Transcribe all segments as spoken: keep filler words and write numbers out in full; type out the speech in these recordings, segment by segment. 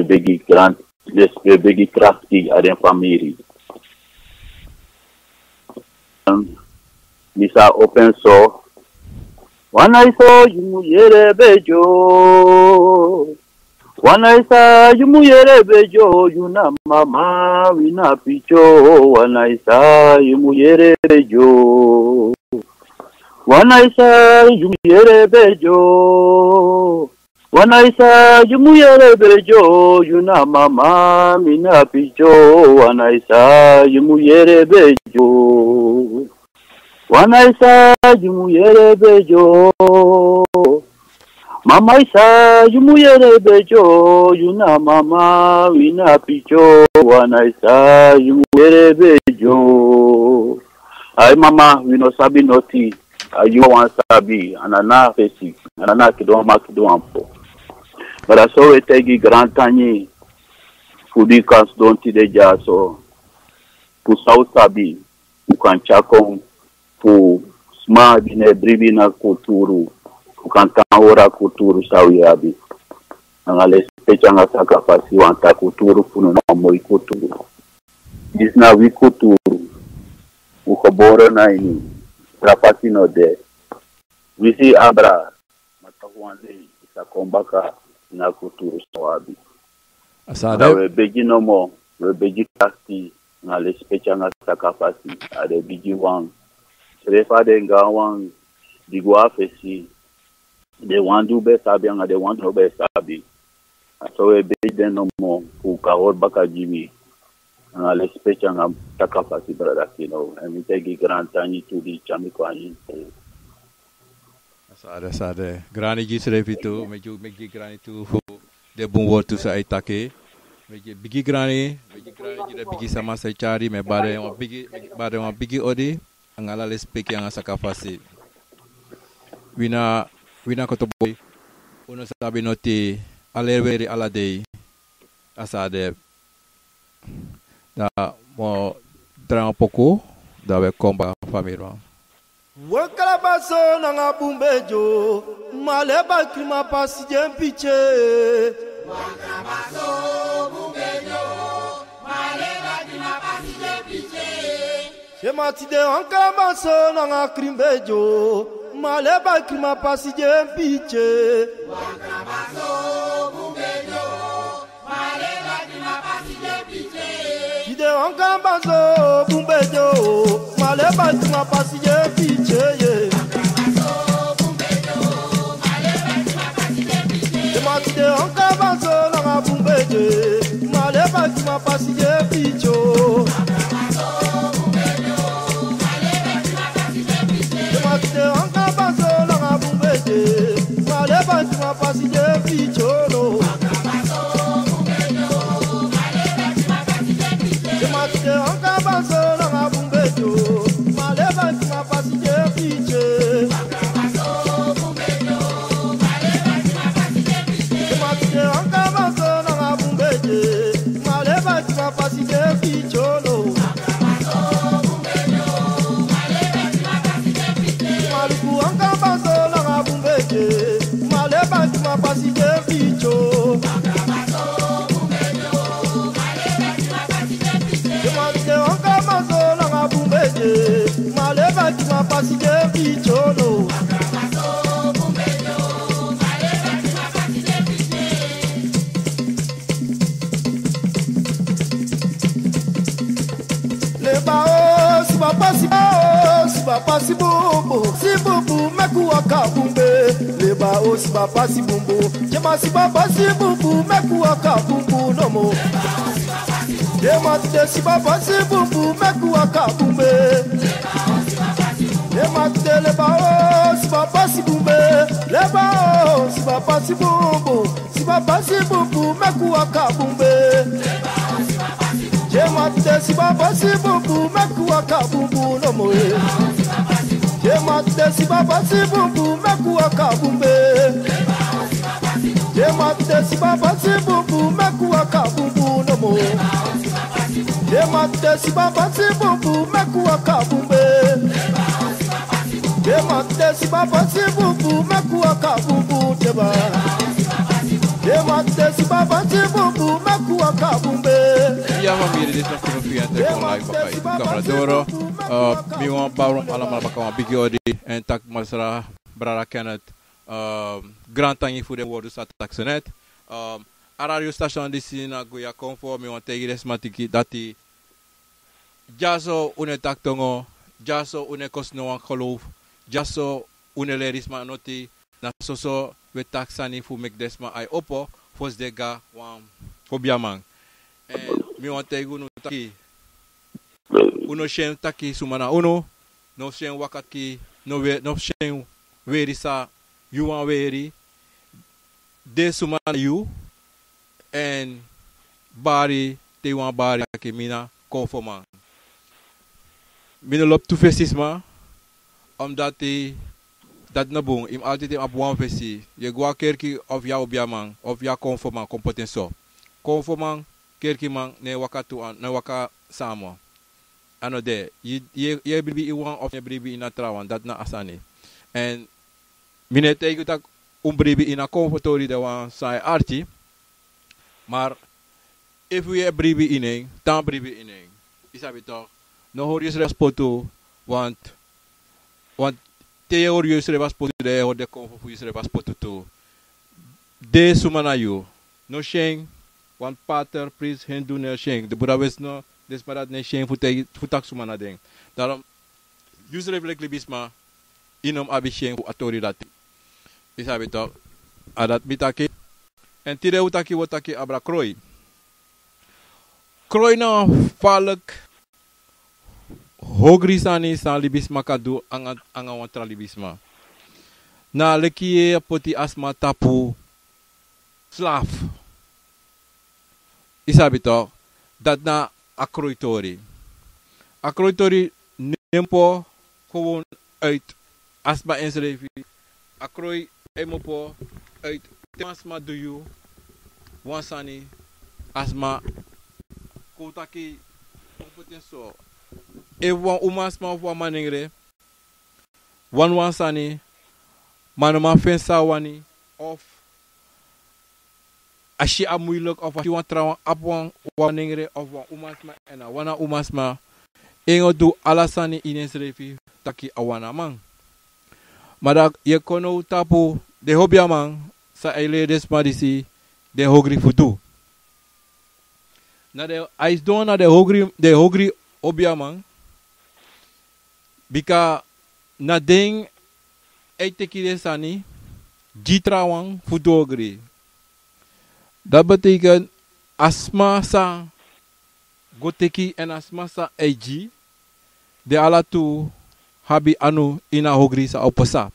begi kranti, den spe begi kranti a den famiri. Mi sa open so. Wan a isa yu mu yere bejo. Wan a isa yu mu yere bejo, yu na mama, wi na pikin. Wan a isa yu mu yere bejo. Wan a isa yu mu yere bejo. Wan a isa yu mu yere bejo, yu na mama, mi na pikin. Wan a isa yu mu yere bejo. Wan a isa yu mu yere bejo. Mama isa yu mu yere bejo, yu na mama, wi na pikin. Wan a isa yu mu yere bejo. Ai mama, wi no sabi noti. A yu wan sabi, a na na fesi, a na na kidon ma kidon ampo. Ma da so wi e taigi grantangi fu di kan sidon tide dyaso. Fu san un sabi, un kan tyari kon fu sma di no e bribi na kulturu, un kan tan hori a kulturu san wi abi. Nanga lesipeki anga sakafasi, wan taki kulturu fu unu na wan moi kulturu. Disi na wi kulturu, un gebore na ini, tra fasi no de. Wi si abra, ma toch wan dei, i sa kon baka na kulturu san wi abi. A sa de. We begi nomo, we begi kasti, na lesipeki anga sakafasi, a den bigi wan. Srefi a den gaanwan di go a fesi, den wan di un be sabi anga den wan di un no be sabi. A so we begi den nomo, fu un kan hori baka gi wi. Anga lesipeki anga sakafasi, brada Kino. Èn mi taigi grantangi tu di tyari mi kon a ini. A sa de, a sa de. Grantangi gi srefi tu, mi e gi, mi e gi grantangi tu fu den bun wortu san a e taki. Mi e gi bigi grantangi, mi e gi grantangi gi den bigi sama san e tyari, mi e bari den wan bigi, mi e bari den wan bigi odi, anga ala lesipeki anga sakafasi. Wi na, wi na kotoboi, un no sabi noti, a leri weri ala dei. A sa de. Da mi o drai wan poku, da we kon baka famiri wan. Wan kalabaso nanga bun bejo, ma leba kima pasi den pikin. Wan kalabaso bun bejo, ma leba kima pasi den pikin. Te mati de wan kalabaso nanga krin bejo, ma leba kima pasi den pikin. Wan kalabaso bun bejo, Tide wan kalabaso bun bejo, ma leba kima pasi den pikin ye. Te mati de wan kalabaso nanga bun bejo, ma leba kima pasi den pikin o. Te mati de wan kalabaso nanga bun bejo, ma leba kima pasi den pikin o no. Te mati de wan kalabaso nanga bun bejo, ma leba kima pasi den pikin. Te mati de wan kalabaso nanga bun bejo, ma leba kima pasi den pikin o no. Maluku wan kalabaso nanga bun bejo, ma leba kima pasi den pikin o. Te mati de wan kalabaso nanga bun bejo, ma leba kima pasi den pikin o no. Leba o, siba pasi, o, siba pasi bumbu, si bumbu meki waka bumbe. Leba o, siba pasi bumbu, te ma siba pasi bumbu meki waka bumbu nomo. Te mati de siba pasi bumbu meki waka bumbe. Te mati de leba o, siba pasi bumbe. Leba o, siba pasi bumbu, siba pasi bumbu meki waka bumbe. Te mati de siba pasi bumbu meki waka bumbu nomo e. Te mati de siba pasi bumbu meki waka bumbe. Te mati de siba pasi bumbu meki waka bumbu nomo. Te mati de siba pasi bumbu meki waka bumbe. Te mati de siba pasi bumbu meki waka bumbu te ba. Te mati de siba pasi bumbu Famiri, disi na Profi en Teko live baka ini Kabradoro. Eh, mi wan bari un alamala baka wan bigi odi, èn taki masra brada Kenneth, eh, grantangi fu den wordu san a taki so net. Eh, a radio station disi na Guya Konfo, mi wan taigi den sma taki dati dyaso un no e taki tongo, dyaso un no e kosi no wan geloof, dyaso un no e leri sma noti, na soso wi e taki sani fu meki den sma ai opo, fosi den go na wan obiaman. Èn mi wan taigi unu taki, un no syen taki suma na unu, no syen waka taki, no we-, no syen weri san yu wan weri, de suma na yu, èn bari te yu wan bari taki mi na Konfoman. Mi no lobi tu fesi sma, omdati dati no bun, yu mus altidi abi wan fesi. Yu e go na kerki of yu na obiaman, of yu na Konfoman, kon poti en so. Konfoman, kerkiman, no e waka tu, no e waka sama. A no de. Yu, yu, yu e bribi ini wan of yu e bribi ini a trawan, dati na a sani. Èn mi no e taigi yu taki un bribi ini a Konfo tori de wan san e arki. Maar efu yu e bribi ini en, tan bribi ini en. Yu sabi toch, no hori yusrefi spotu, want, want te yu e hori yusrefi spotu, dan yu e hori den Konfo fu yusrefi spotu tu. De suma na yu. No syen, wan pater, prins, hindu, no syen. Den Buddha wesi no, den sma dati no e syen fu taki, fu taki suma na den. Daarom, yusrefi leki libisma, yu no mus abi syen fu a tori dati. Yu sabi toch, a dati mi taki. Èn tide un taki, un o taki abra kroi. Kroi na wan falek hogri sani san libisma kan du anga, anga wan tra libisma. Na leki yu e poti a sma tapu slafu. Yu sabi toch, dati na a kroitori. A kroitori no e opo gewoon uit a sma ensrefi. A kroi e opo uit te wan sma du yu wan sani, a sma kon taki, kon poti en so. Efu wan umasma of wan manengre wani wan sani, ma no man feni san a wani, of a si a muilek, of a si wan trawan abi wan, wan manengre of wan umasma, èn a wani a umasma, en o du ala sani ini ensrefi taki a wani a man. Ma dan yu e kon now tapu den obiaman san e leri den sma disi den hogri fu du. Na den, a e sidon na den hogri, den hogri obiaman. Bika na den e teki den sani gi trawan fu du ogri. Dati betekent a sma san go teki èn a sma san e gi, den ala tu abi anu ini a ogri san o pasa.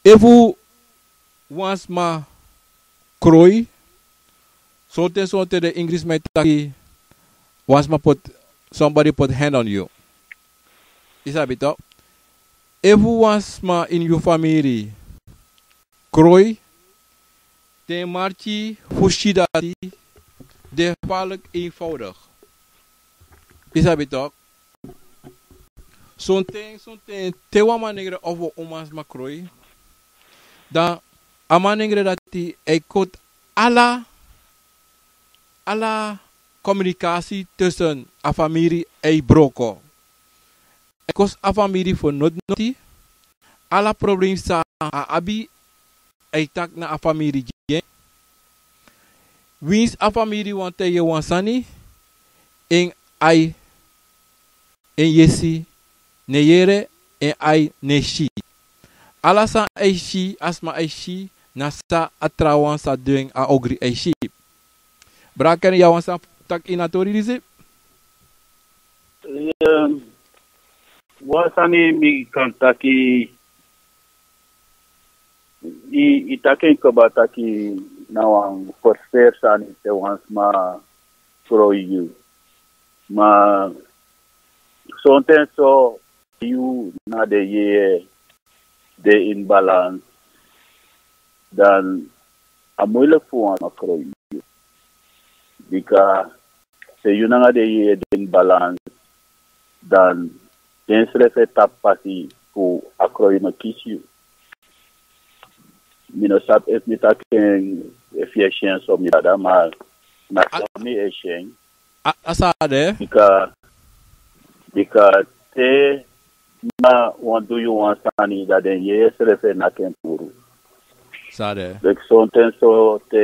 Efu wan sma kroi, sonten, sonten den Inglisman e taki, wan sma put, somebody put hand on you. Yu sabi toch. Efu wan sma ini yu famiri kroi, den marki fu si dati de falek eenvoudig. Yu sabi toch. Sonten, sonten te wan manengre of wan umasma kroi, dan a manengre dati e koti ala, ala komunikasi tussen a famiri e broko. E kosi a famiri fu noti noti. Ala problem san a abi, a e taki na a famiri gi en. Winsi a famiri wani taigi en wan sani, en ai, en yesi no e yere, en ai no e si. Ala san a e si, a sma e si, na san a trawan san du en, a ogri e si. Brada Ken, yu abi wan sani fu taki ini a tori disi? Ehm, wan sani mi kan taki, i, i taki en kaba taki na wan ferferi sani te wan sma kroi yu. Ma sonten so yu na den yeye de in balans, dan a moeilijk fu wan sma kroi yu. Bika te yu nanga den yeye de in balans, dan densrefi e tapu pasi fu a kroi no kisi yu. Mi no sabi efu mi taki en, efu yu e si en so, mi brada, ma Na so mi e si en. A, a san a de? Bika, bika te na wan du yu wan sani, dan den yeye srefi e naki en puru. San a de? Leki sonten so te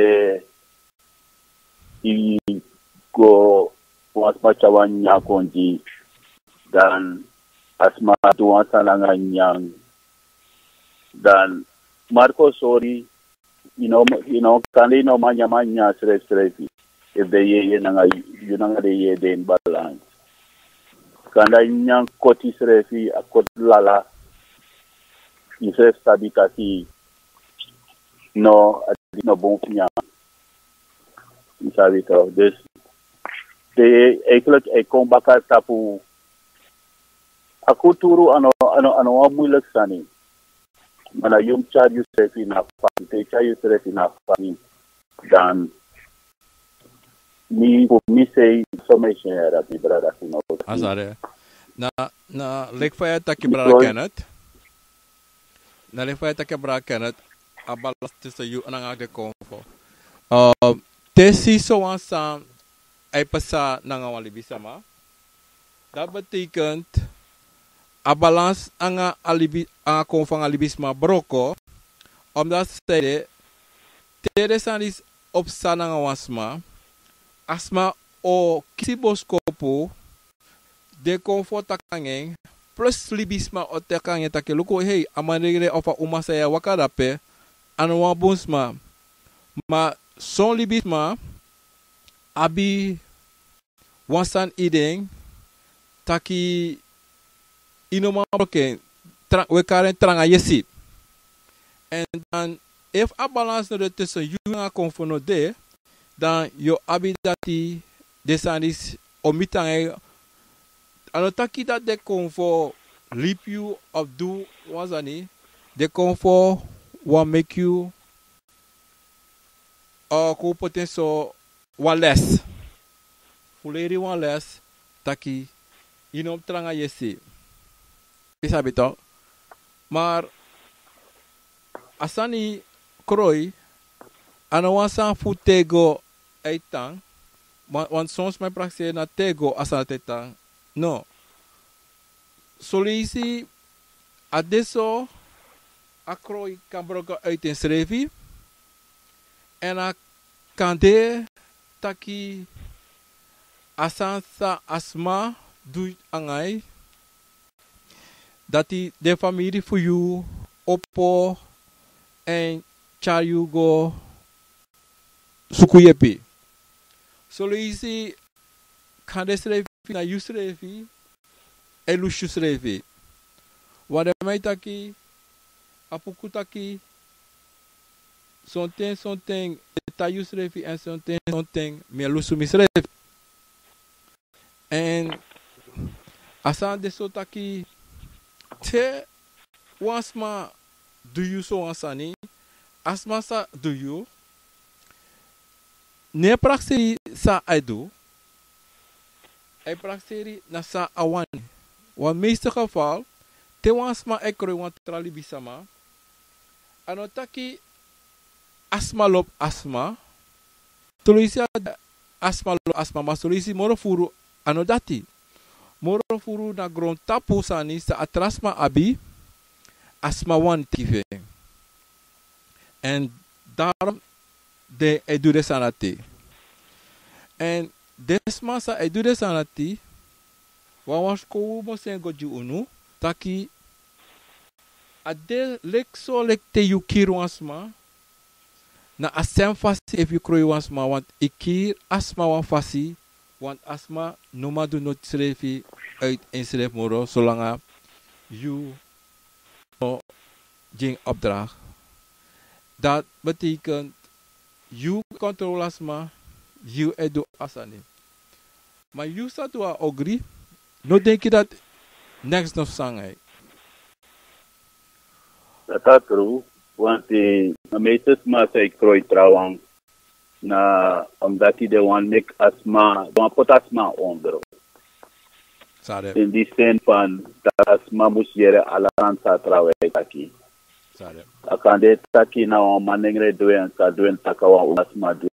i go wan sma tyari wan nyanyan kon gi, dan a sma du wan sani nanga nyanyan, dan Marco, sorry, you know, you know, kande i no man nyan, man nyan srefisrefi. Efu den yeye nanga yu, nanga den yeye de ini balans. Kande a nyan koti srefi, a koti lala, yusrefi sabi taki no, a disi no bun fu nyan. Yu sabi toch. Dus te, eigenlijk, a e kon baka tapu a kulturu, a no, a no, a no wan moeilijk sani. Ma na yu mus tyari yusrefi na fasi, te yu tyari yusrefi na fasi, dan mi, fu mi sei, so mi e si en, ya dati, brada Fino. A san a de. Na, na leki fa yu e taki, brada Kenneth. Na leki fa yu e taki, brada Kenneth, a balans tussen yu nanga den konfo. Eh, te i si sowan sani e pasa nanga wan libisma, dat betekent a balans nanga a libi, nanga konfo nanga libisma broko. Omdat san ede, te den sani disi o pasa nanga wan sma, a sma o kisi boskopu, den konfo o taki nanga en, plus libisma o taki nanga en taki: luku, hei, a manengre of a uma san yu e waka dape, a no wan bun sma. Ma son libisma abi wan sani ini den, taki i no man broko en, tra-, wi e kari en tranga yesi. Èn dan, efu a balans no de tussen yu nanga konfo no de, dan yu o abi dati, den sani disi o miti nanga yu. A no taki dati den konfo libi yu of du wan sani, den konfo wani meki yu, eh, kon poti en so, wan les. Fu leri wan les taki i no mus tranga yesi. Yu sabi toch. Maar a sani kroi, a no wan sani fu tego e tan. Want, want soms mi e prakseri na tego a sani e tan. No. Son leisi a de so, a kroi kan broko uit ensrefi. Èn a kan de taki a sani san a sma du nanga yu, dati den famiri fu yu opo èn tyari yu go suku yepi. Son leisi kande srefi na yusrefi e lusu yusrefi. Wan den man e taki, a puku taki, sonten sonten e tan yusrefi, èn sonten sonten mi e lusu misrefi. Èn a sani de so taki, te wan sma du yu sowan sani, a sma san du yu, no e prakseri san a e du, a e prakseri na san a wani. Wan meeste geval, te wan sma e kroi wan tra libisma, a no taki a sma lobi a sma. Son leisi a, a sma lobi a sma, ma son leisi moro furu a no dati. Moro furu na grontapu sani san a tra sma abi, a sma wani teki fu en. Èn daarom den e du den sani dati. Èn den sma san e du den sani dati, wan, wan sikowu mi o seni go gi unu, taki a de leki so leki te yu kiri wan sma, na a sem fasi efu yu kroi wan sma, want i kiri a sma wan fasi, want a sma no man du noti srefi uit ensrefi moro, solanga yu no gi en opdracht. Dat betekent yu kontrol a sma, yu e du a sani. Ma yu sa du a ogri, no denki dati neks no psa nanga yu. Dati a tru, want, eh, a meeste sma san e kroi trawan, na omdati den wani meki a sma, den wani poti a sma ondro. San a de. In di sen fan, dati a sma mus yere ala sani san a trawan e taki. San a de. A kan de taki na wan manengre du en, san du en, taki a wan uma sma du